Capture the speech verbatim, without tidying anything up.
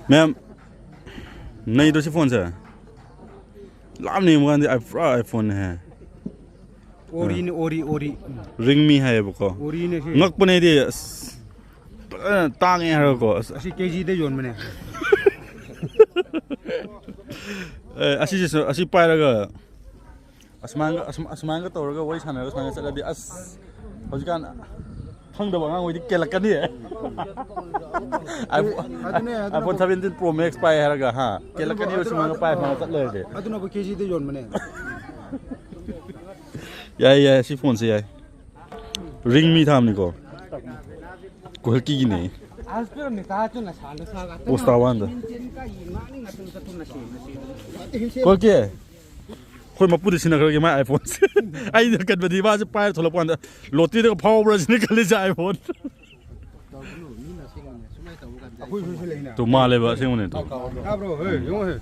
ꯃꯌꯥꯝ ꯅꯩꯗ꯭ꯔꯣ ꯁꯤ ꯐꯣꯟꯁꯦ? ꯂꯥꯞꯅ ꯌꯦꯡꯕ ꯀꯥꯟꯗꯤ ꯑꯥꯏ-, ꯄꯨꯔꯥ ꯑꯥꯏꯐꯣꯟꯅꯦꯍꯦ꯫ ꯑꯣꯔꯤꯅꯦ, ꯑꯣꯔꯤ, ꯑꯣꯔꯤ꯫ ꯔꯤꯡꯃꯤ ꯍꯥꯏꯌꯦꯕꯀꯣ꯫ ꯑꯣꯔꯤꯅꯦ ꯁꯤ꯫ ꯉꯛꯄꯅꯦ ꯑꯩꯗꯤ, ꯑꯁ, ꯐꯖꯅ ꯇꯥꯡꯉꯦ ꯍꯥꯏꯔꯒꯀꯣ꯫ ꯑꯁ꯫ ꯑꯁꯤ ꯀꯦꯖꯤꯗ ꯌꯣꯟꯕꯅꯦ꯫ ꯑꯦ, ꯑꯁꯤꯁꯤꯁꯨ, ꯑꯁꯤ ꯄꯥꯏꯔꯒ ꯑꯁꯨꯃꯥꯏꯅꯒ, ꯑꯁꯨꯝ-, ꯑꯁꯨꯃꯥꯏꯅꯒ ꯇꯧꯔꯒ ꯋꯥꯔꯤ ꯁꯥꯟꯅꯔꯒ ꯁꯨꯃꯥꯏꯅ ꯆꯠꯂꯗꯤ, ꯑꯁ, ꯍꯧꯖꯤꯛꯀꯥꯟ ꯈꯪꯗꯕ ꯑꯉꯥꯡ ꯑꯣꯏꯗꯤ ꯀꯦꯜꯂꯛꯀꯅꯤ꯫ iPhone, ꯑꯗꯨꯅꯦ, ꯑꯗꯨꯅ iPhone seventeen Pro Max ꯄꯥꯏ ꯍꯥꯏꯔꯒ, ꯍꯥ? ꯀꯦꯜꯂꯛꯀꯅꯤ, ꯑꯗꯨꯅ, ꯁꯨꯃꯥꯏꯅ ꯄꯥꯏ, ꯁꯨꯃꯥꯏꯅ ꯆꯠ ꯂꯩꯔꯗꯤ꯫ ꯑꯗꯨꯅꯕꯨ ꯀꯦꯖꯤꯗ ꯌꯣꯟꯕꯅꯦ꯫ ꯌꯥꯏ, ꯌꯥꯏ, ꯁꯤ ꯐꯣꯟꯁꯦ ꯌꯥꯏ꯫ ꯔꯤꯡꯃꯤ ꯊꯥꯕꯅꯤꯀꯣ꯫ ꯀꯣꯍꯜꯀꯤꯒꯤꯅꯦ꯫ Post ꯇꯥ ꯋꯥꯟꯗ꯫ ꯀꯣꯍꯜꯀꯤ꯫ ꯑꯩꯈꯣꯏ ꯃꯄꯨꯗ ꯁꯤꯟꯅꯈ꯭ꯔꯒꯦ ꯃꯥꯏ iPhone ꯁꯦ꯫ ꯑꯩꯅ ꯀꯟꯕꯗꯤ ꯃꯥꯁꯦ ꯄꯥꯏꯔ ꯊꯣꯛꯂꯛꯄ ꯀꯥꯟꯗ lottery ꯗꯒ ꯐꯥꯎꯕ꯭ꯔꯥ ꯁꯤꯅ ꯈꯜꯂꯤꯁꯦ iPhone꯫ ꯑꯩꯈꯣꯏꯁꯨ ꯁꯤ ꯂꯩꯅ꯫ ꯇꯨ ꯃꯥꯜꯂꯦꯕ ꯑꯁꯦꯡꯕꯅꯦ ꯇꯨ꯫ ꯇꯥꯕ꯭ꯔꯣ? ꯍꯦ, ꯌꯦꯡꯉꯣ ꯍꯦ꯫